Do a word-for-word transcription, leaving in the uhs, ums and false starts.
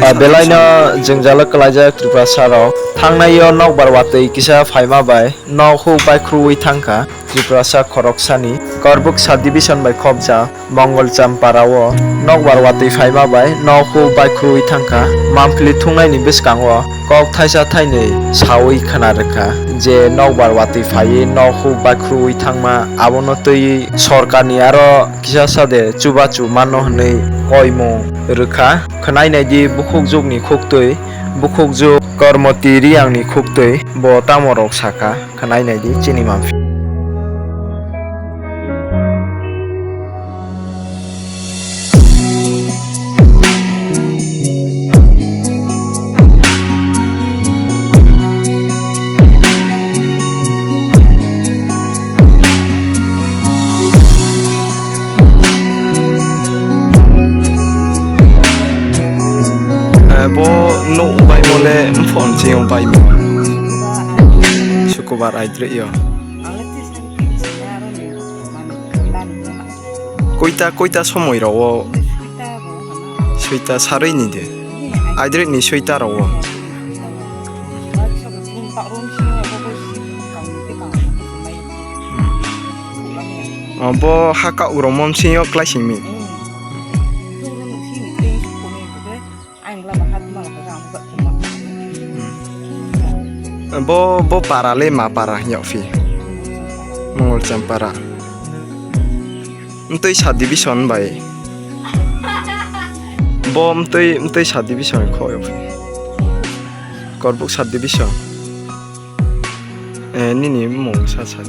Belaino jwngjalo kwlaijak Tiprasa rok. Thangnaio nokbar watwi kisa phaima bai nok huk baikhruwi thangkha Tiprasa khoroksani. Korbuk sub division bai khopjak Mongol Champara o nokbar watwi phaima bai nok huk baikhruwi thangkha. Mamphli thungnaini bwskango kok thaisa thainwi sawi khna rwkha je nokbar watwi phaiwi nok huk baikhruwi thangma, abono twi sorkarni aro kisa sade chubachu mano hwnwi koimung rwkha. Khwnai naidi bukhukjwkni khuktwi, bukhukjwk Kormoti Riyangni khuktwi bo tamo rok sakha, khwnai naidi chini mamphli. Eh, bo nuk bai mole mphon chiyong bai mo. Sukubar aidre yo. Koita, koita somoi rao? Soita saroi ni de. Aidre ni soita rao. O, bo ha ka uromom sing yo klai sing mi. Bo, bo para le ma para hinyok phi? Mongol Champara. Mtwi sub division bai. Bo mtwi, mtwi sub division kho yok phi. Korbuk sub division. Eh, nini mung sa sa.